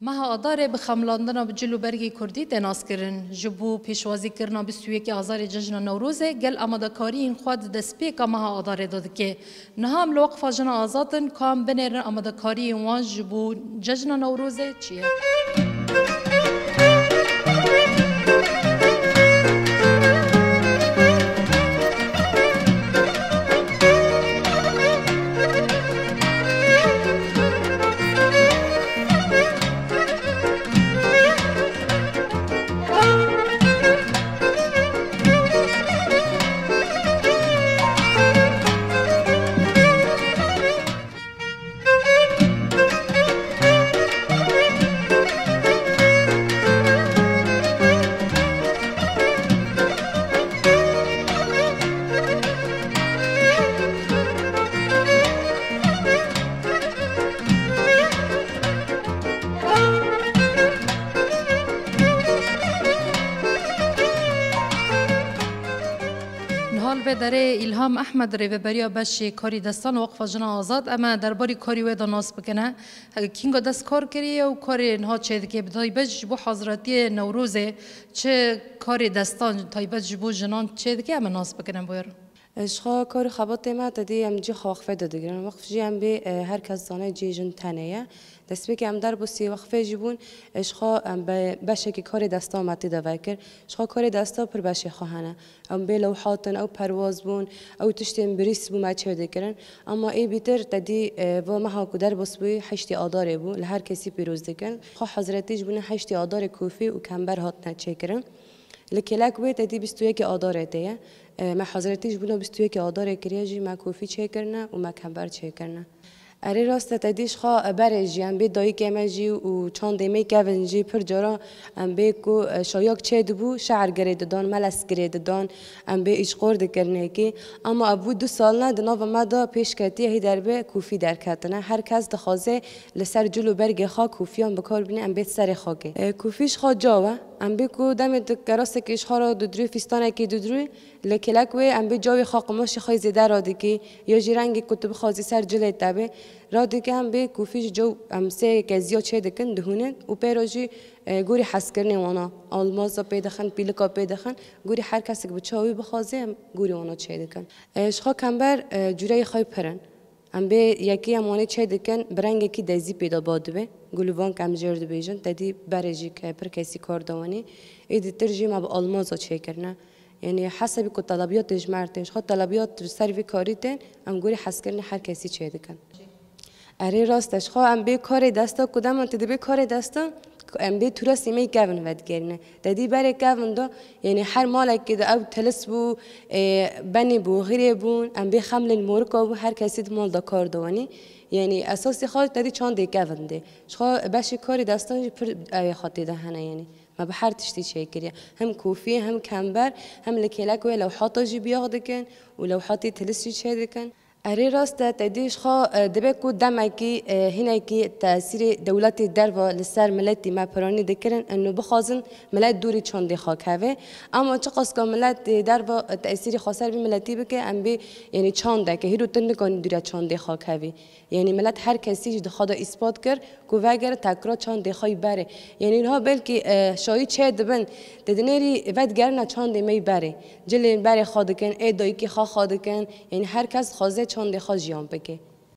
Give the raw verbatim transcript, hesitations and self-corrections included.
Meha Adarê bi xemlandina bi cil û bergê kurdî tê naskirin. Ji bo pêşwazîkirina bîst û yekê Azarê Cejna Newrozê, gel amadekariyên xwe di destpêka meha Adarê de dike. Niha em li Weqfa Jina Azad in, ka em binêrin amadekariyên wan ji bo Cejna Newrozê çi ye? Niha li vê derê Îlham Ehmed, rêveberiya beşê karî destan Weqfa Jina Azad, em ê derbarî karî wê de nas bikine. Kînga dest kar kiriye û karê niha çêdike, bi taybet ji bo hazretiyê Newrozê çi karê destan taybet ji bo jinan çêdike, em ê nas bikine, buyurun. E, ji xwe kar û xebatê me te dî em cî xwe wexfê de digirin. Wexf jî em bê, e, her kes zane cihê jin tenê ye. Destpêkê em derbasî wexfê jî bûn, e, ji xwe em be-, beşekî karê desta me tê de vekir. Ji xwe karê desta pir beşê xwe hene. Em bê lewhat in, ew perwaz bûn, ew tiştên birîs bû me çê dikirin. Ema ê bîtir te dî, e, va meha ku derbas bûyî heştê Adarê bû, li her kesî pîroz dikin. Xwe hezretî ji bûne heştê Adarê kofî û kember hatine çêkirin. Li kêlek wê te dî bîst û yekê Adarê tê ye. E, me hezretî ji bûne bîst û yekê Adarê kiriye jî me kofî çêkirine û me kember çêkirine. Erê rast e, te dî ji xwe berê jî em bê dayikê me jî û çandê me kevin jî pir cara em bê ku, e, şayak çê dibû, şe'ir girê didan, melez girê didan, em bê îşqor dikirinekî. Ama ev bû du sal ne, di nava me de pêş ketiye hê derbe kûfî derketine. Her kes dixwaze li ser cil û bergê xwe kûfiyan bi kar bîne, em bê serê xwe kê. E, kûfî ji xwe caw e. Em bê ku demê tu kerasekê ji xwe re didrû, fîstanekê didrû, li kêlek wê em bê cawê xwe, qumaşê xwe yê zêde radikî, ya jî rengê ku tu bixwazî ser cilê te bê, radikî em bê kûfî ji caw em sê keziya çê dikin, dihûnin û pê re jî, e, gorî hezkirinê wana almaza pê dixin, pîlika pê dixin, gorî her kesek bi çawa wî bixwaze em gorî wana çê dikin. E, ji xwe kember, e, cûreyê xwe pir in. Em bê yekî em wanê çê dikin, bi rengekî dezî pê de ba dibe. Gulûvank em jê re dibêjin, te dî berê jî ke pir kesî kar de wanî. Ê dîtir jî me bi almaza çêkirine. Yanî hesebî ku telebiyatê ji me re tên, ji xwe telebiyat li ser vî karî tên, em gorî hezkirinê her kesî çê dikin. Erê rast e, ji xwe em bê karê desta ku dema tu dibê karê desta, em bê tûresî me yê kevin vedigerîne. Te dî berê kevin de, yanî her malekê de ew tilis bû, e, benê bû, xirê bûn, em bê xemlên morika bû, her kesî di mal de kar diwanî. Yanî esasê xwe te dî çandê kevin dê. Ji xwe beşê karê destan jî pir ew ê xwe tê de hene, yanî me bi her tiştî çêkiriye. Hem kofî, hem kember, hem li kêlek wê lewhata jî biyax dikin û lewhatê tilis jî çê dikin. Erê rast e, te dî ji xwe, e, dibe ku demekî, e, hinekî tesîrê dewletê derva li ser miletî me piranî dikirin, eno bixwazin milet dûrî çandê xwe keve. Ama çiqas ka milet, e, derva, e, tesîrê xwe ser vî miletî bike, em bê, yanî çandeke hîro tu nikanî dûre çandê xwe kevî. Yanî milet her kesî jî di xwe de îspat kir, ku vegere tekra çandê xwe yî berê. Yanî niha belkî, e, şayî çê dibin, te dinêrî vedigerine çandê me yî berê. Cilên berê xwe dikin, ê dayikê xwe xwe dikin. Yanî her kes dixwaze çandê xwe jiyan bike.